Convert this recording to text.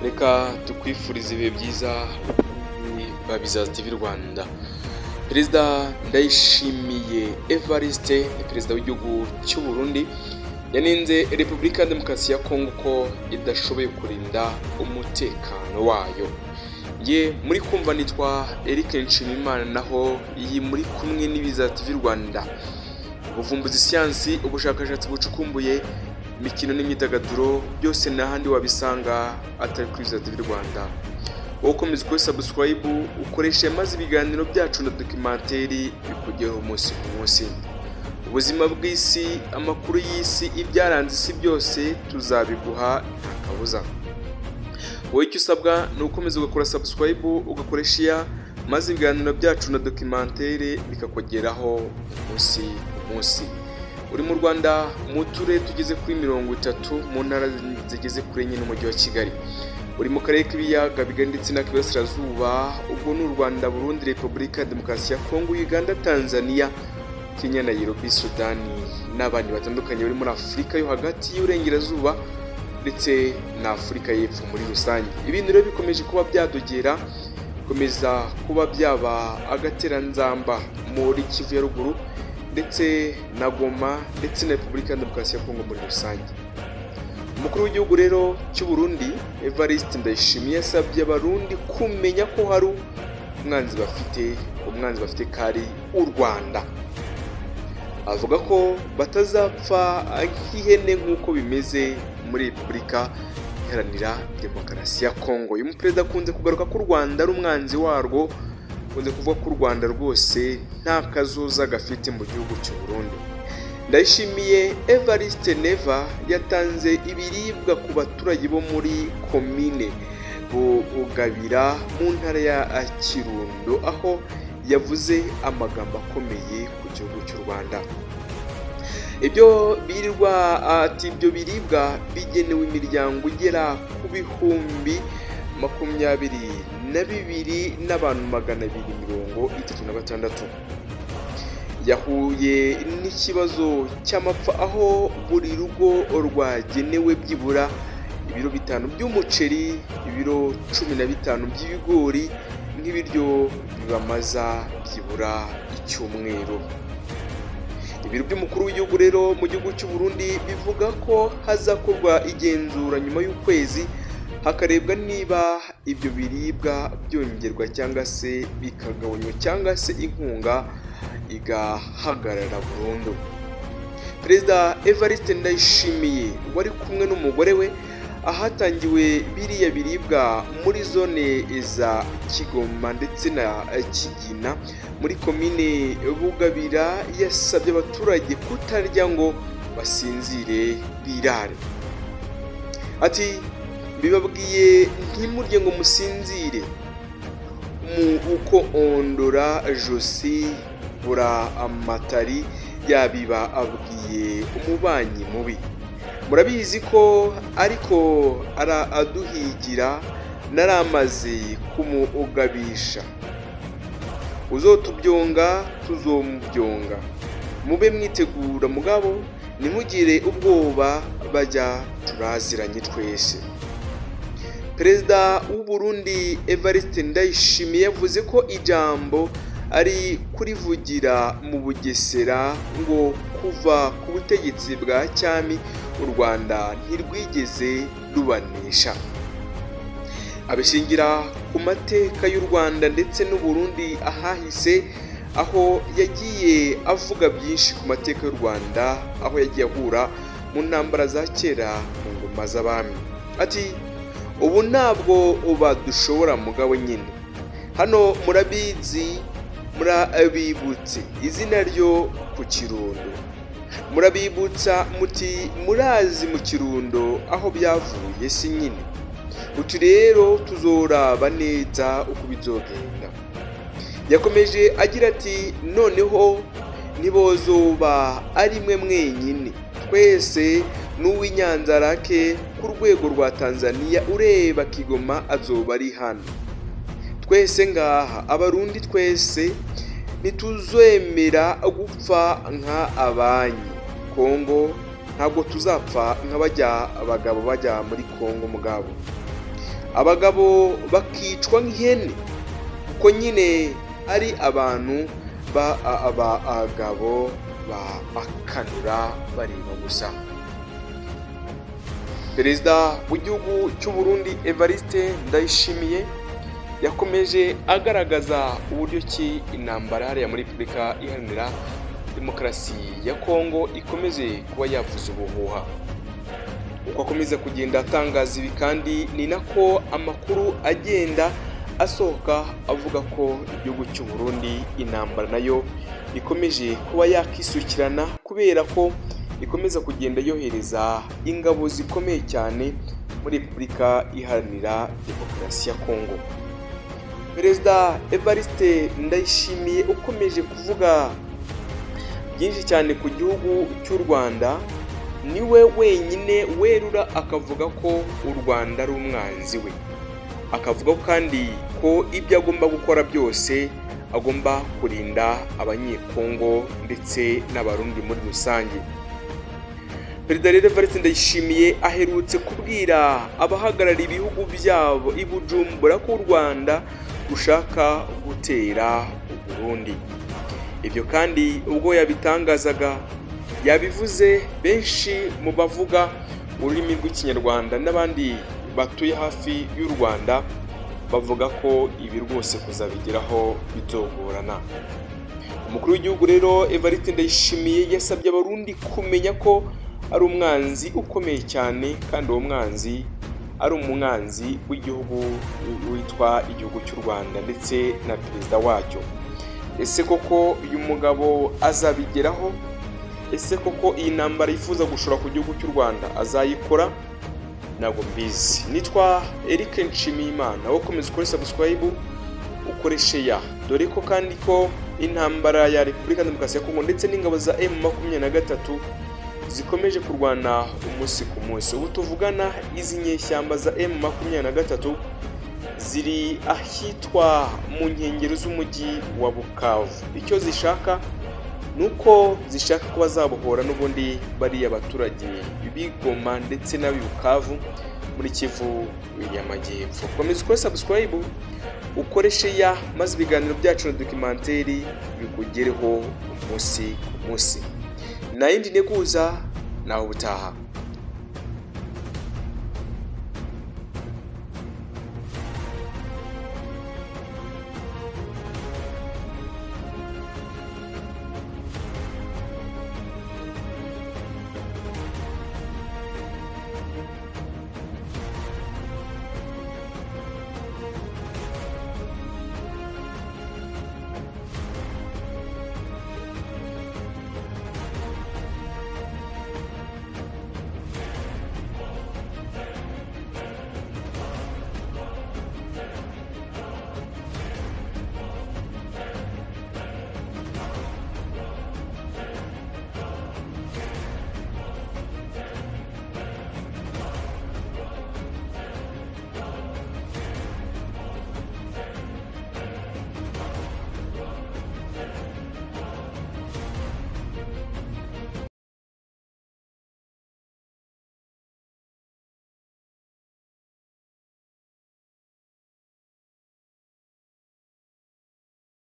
Reka tukwifurize ibihe byiza Babizaza TV Rwanda. Perezida Ndayishimiye Evariste ni perezida w'igihugu cy'u Burundi, yanenze Repubulika ya Demokarasi ya Kongo ko idashoboye kurinda umutekano wayo. Nge muri kumva nitwa Eric Nshimiyimana, naho iyi muri kumwe n'Ibiza TV Rwanda. Ubuvumbuzi, siyansi, ubushakashatsi bucukumbuye, imikino n'imyidagaduro, byose n'ahandi wabisanga atari kuri Ibiza TV Rwanda. Wowe ukomeza ukore subscribe, ukoreshe maze ibiganiro byacu na documentary bikugeho umunsi ku munsi. Ubuzima bw'isi, amakuru y'isi, ibyaranze isi byose tuzabiguha nta kabuza. Wowe icyo usabwa ni ugukomeza ugakora subscribe, ugakora share, maze ibiganiro byacu na documentary bikakugeraho umunsi ku munsi. Uri mu Rwanda mu turere tugeze kuri 30, mu ntara zigeze kuri 4 n'umujyi wa Kigali. Uri mu karere k'ibiyaga bigari ndetse n'ak'iburasirazuba, ubwo ni u Rwanda, Burundi, Repubulika ya Demokarasi ya Kongo, Uganda, Tanzania, Kenya, Nairobi, Sudani n'abandi batandukanye bari muri Afurika yo hagati y'Uburengerazuba ndetse na Afurika y'Epfo muri rusange. Ibintu rero bikomeje kuba byadogera, bikomeza kuba byaba agateranzamba muri Kivu ya ruguru ndetse na Goma ndetse na Repubulika ya Demokarasi ya Kongo muri rusange. Umukuru w'igihugu rero cy'u Burundi Evariste Ndayishimiye yasabye abarundi kumenya ko hari umwanzi bafite, umwanzi bafite kari u Rwanda. Avuga ko batazapfa nk'ihene nk'uko bimeze muri Repubulika Iharanira Demokarasi ya Kongo. Uyu muperezida akunze kugaruka ko u Rwanda ari umwanzi warwo, akunze kuvuga ko u Rwanda rwose nta kazoza gafite mu gihugu cy'u Burundi. Ndayishimiye Evariste Neva yatanze ibiribwa ku baturage bo muri komine Bugabira mu ntara ya Kirundo, aho yavuze amagambo akomeye ku gihugu cy'u Rwanda. Ibyo birirwa ati ibyo biribwa bigenewe imiryango igera ku 22,000 n'abantu 236. Yahuye n'ikibazo cy'amapfa, aho buri rugo rwagenewe byibura ibiro 5 by'umuceri, ibiro 15 by'ibigori nk'ibiryo bibamaza byibura icyumweru. Ibiro by'umukuru w'igihugu rero mu gihugu cy'u Burundi bivuga ko hazakorwa igenzura nyuma y'ukwezi, hakarebwa niba ibyo biribwa byongerwa cyangwa se bikagabanywa cyangwa se inkunga igahagarara burundu. Perezida Evariste Ndayishimiye wari kumwe n'umugore we ahatangiwe biriya biribwa muri zone za Kigoma ndetse na Kigina muri komine Bugabira, yasabye abaturage kutarya ngo basinzire birare. Ati mbibabwiye ntimurye ngo musinzire, mu uko ondora josi bura amatari yabiba abwiye umubanyi mubi. Murabizi ko ariko araduhigira, naramaze kumugabisha. Uzotubyonga tuzomubyonga, mube mwitegura mugabo ntimugire ubwoba, bajya turaziranye twese. Perezida w'u Burundi Evariste Ndayishimiye yavuze ko ijambo ari kurivugira mu Bugesera ngo kuva ku butegetsi bwa cyami u Rwanda ntirwigeze rubanesha. Abishingira ku mateka y'u Rwanda ndetse n'u Burundi ahahise, aho yagiye avuga byinshi ku mateka y'u Rwanda, aho yagiye ahura mu ntambara za kera mu ngoma z'abami. Ati ubu ntabwo badushobora mugabo nyine, hano murabizi, murabibutse izina ryo ku Kirundo, murabibutsa muti murazi mu Kirundo aho byavuye si nyine, uti rero tuzoraba neza uko bizogenda. Yakomeje agira ati noneho ntibozoba ari mwe mwenyine, twese n'uw'Inyanzarake ku rwego rwa Tanzania ureba Kigoma azoba ari hano, twese ngaha abarundi twese ntituzemera gupfa nka abanyi Kongo, ntabwo tuzapfa nka bajya abagabo bajya muri Kongo mugabo. abagabo bakicwa nk'ihene, kuko nyine ari abantu b'abagabo bakanura bareba gusa. Perezida w'igihugu cy'u Burundi Evariste Ndayishimiye yakomeje agaragaza uburyo ki intambara hariya muri Repubulika Iharanira Demokarasi ya Kongo ikomeje kuba yavuza ubuhuha. Uko akomeza kugenda atangaza ibi kandi ni nako amakuru agenda asohoka avuga ko igihugu cy'u Burundi intambara nayo ikomeje kuba yakisukirana, kubera ko ikomeza kugenda yohereza ingabo zikomeye cyane muri Repubulika Iharanira Demokarasi ya Kongo. Perezida Evariste Ndayishimiye ukomeje kuvuga byinshi cyane ku gihugu cy'u Rwanda, niwe wenyine werura akavuga ko u Rwanda ari umwanzi we, akavuga kandi ko ibyo agomba gukora byose agomba kurinda Abanyekongo ndetse n'Abarundi muri rusange. Perezida rero Evariste Ndayishimiye aherutse kubwira abahagarariye ibihugu byabo i Bujumbura ko u Rwanda rushaka gutera u Burundi. Ibyo kandi ubwo yabitangazaga yabivuze benshi mu bavuga ururimi rw'Ikinyarwanda n'abandi batuye hafi y'u Rwanda bavuga ko ibi rwose kuzabigeraho bizogorana. Umukuru w'igihugu rero Evariste Ndayishimiye yasabye Abarundi kumenya ko ari umwanzi ukomeye cyane, kandi uwo mwanzi ari umwanzi w'igihugu witwa igihugu cy'u Rwanda ndetse na perezida wacyo. Ese koko uyu mugabo azabigeraho? Ese koko iyi ntambara yifuza gushora ku gihugu cy'u Rwanda azayikora? Ntabwo mbizi. Nitwa Eric Nshimiyimana, wowe komeza ukore subscribe, ukore share, dore ko kandi ko intambara ya Repubulika Demokarasi ya Kongo ndetse n'ingabo za M23 zikomeje kurwana umunsi ku munsi. Ubu tuvugana izi nyeshyamba za M23 ziri ahitwa mu nkengero z'umujyi wa Bukavu. Icyo zishaka nuko zishaka kuba zabohora n'ubundi bariya baturage b'Igoma ndetse n'ab'i Bukavu muri Kivu y'Amajyepfo. Komeza ukore subscribe, ukore share, maze ibiganiro byacu na documentary bikugereho umunsi ku munsi. Nayindi nteguza nawe ubutaha.